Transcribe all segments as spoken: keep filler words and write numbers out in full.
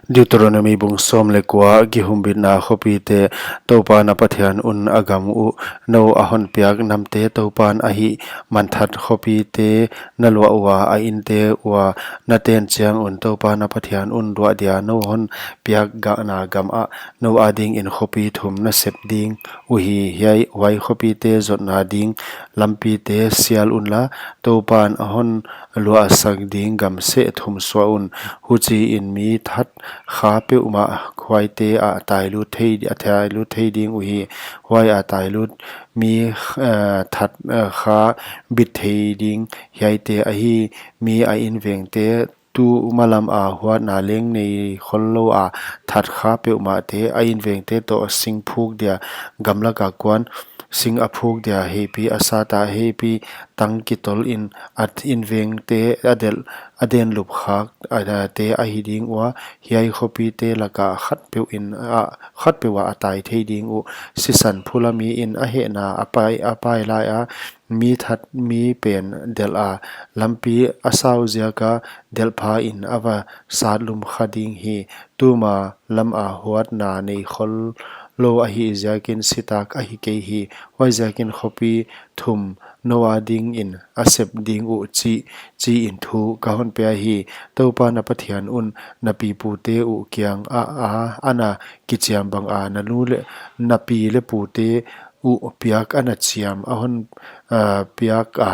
Deuteronomi bung sawm leh kua. Gihumbitna khopite Toupa na Pathian un a gam uh nou a hon piak namte Toupan a hihmangthat khopite na luah ua, a inte ua na ten chiang un Toupa na Pathian un luah dia nou hon piak gahna gam ah nou adingin khopi thum na sep ding uhi. Hiai, huai khopite zotna ding lampite sial unla, Toupan a hon luahsak ding gam seh thum suah un. Huchiin mi that kha peuhmah huaite ah tailut thei, a tailut thei ding uhi. Huai a tailut mi, eh, that, eh, kha bit thei ding hiaite ahi. Mi a invengte, tu malam a huatna leng nei khollou a that kha peuhmahte, a invengte toh sing phuk dia gamlak a kuan, sing a phuk dia heipi a sat a, heipi tang kitol in a invengte a delh, a denlup khak a, a te ahi ding ua. Hiai khopite laka khatpeuh in a, khatpeuh ah a tai thei ding uh. Sisan phula mi in a hehna a pai, a pai lai a, mi that mi pen delh a, lampi a sau ziaka delh pha in a va sat lum kha ding hi. Tuma lam a huatna nei khollou ahih ziakin sitak ahi kei hi. Huaiziakin khopi thum nou adingin a sep ding uh chi, chiin thu ka hon pia hi. Toupa na Pathian un na pipute uh kiang a, a, ana kichiam bang a na nu leh na pi leh pute uh piak ana chiam a hon, ah, piak a,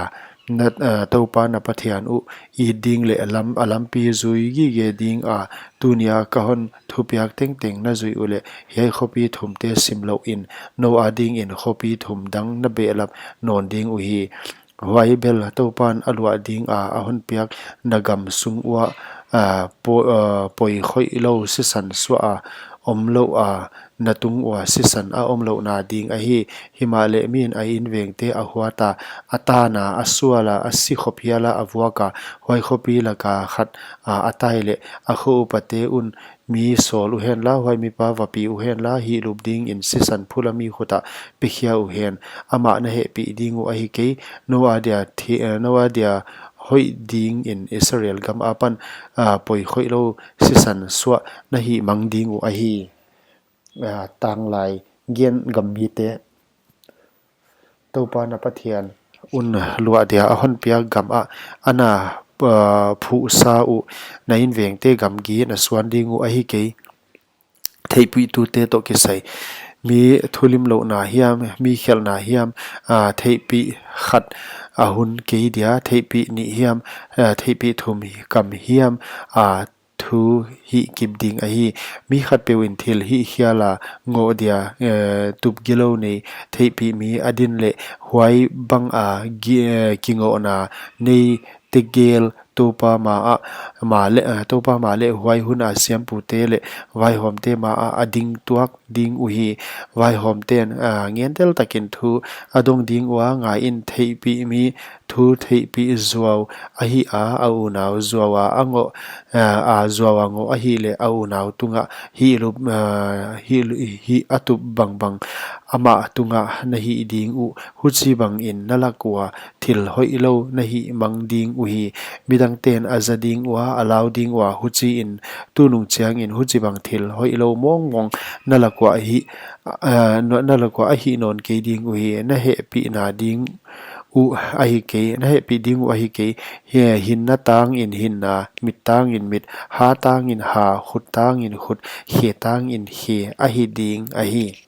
na, ah, Toupa na Pathian uh it ding leh lam, a lampi zui gige ding a, tunia ka hon thupiak tengteng na zuih uleh hiai khopi thumte simlouh in nou adingin khopi thum dang na behlap nawn ding uhi. Huai bel Toupan a luah ding a, a hon piak na gam sung ua, ah, po-, ah, poi khoihlou sisan suah a omlouh a, na tung ua sisan a omlouhna ding ahi. Himahleh mi'n a invengte a huat a, a tan a, a sual a, a si khop hial a, a vuak a, huai khopi laka khat a, a tai leh a kho upate un mi sawl uhenla, huai mipa va pi uhenla, hihlup dingin sisan phula mi khut ah pekhia uhen. Amah na hehpih ding uh ahi kei. Nou adia thi-, eh, nou adia hoih dingin Israel gam apan, ah, poi khoihlou sisan suah na hihmang ding uh ahi. Ah, tanglai gen gam mite. Toupa na Pathian un luah dia a hon piak gam ah ana, ah, phuhsa uh na invengte gamgi na suan ding uh ahi kei. Theihpihtute toh kisai mi thulimlouhna hiam, mi khelhna hiam, ah, theihpih khat a hun kei dia, theihpih nih hiam, ah, theihpih thum hi kam hiam, ah, thu hih kip ding ahi. Mi khatpeuh in thil hihkhial a ngoh dia, eh, tup gilou nei theihpih mi a din leh huai bang a gi-, eh, kingohna nei tegel Toupa ma ah, ma leh, eh, Toupa ma leh huai hun a siampute leh vaihawmte ma ah a ding tuak ding uhi. Vaihawmte'n, ah, ngentel takin thu a dong ding ua, ngaiin theihpih mi thu theihpih zuau ahi a, a unau zuau a, a ngoh, ah, a zuau a ngoh ahihleh a unau tungah hihlup, ah, hih, hih a tup bangbang amah tungah na hih ding uh. Huchibangin na lak ua thil hoihlou na hihmang ding uhi. Midangte'n a za ding ua, a lau ding ua, huchiin tunung chiangin huchibang thil hoihlou mawngmawng na lak ua hih, ah, na, na lak ua a hih nawn kei ding uhi. Na hehpihna ding uh ahi kei, na hehpih ding uh ahi kei. Hi, hinna tangin hinna, mit tangin mit, ha tangin ha, khut tangin khut, khe tangin khe ahi ding ahi.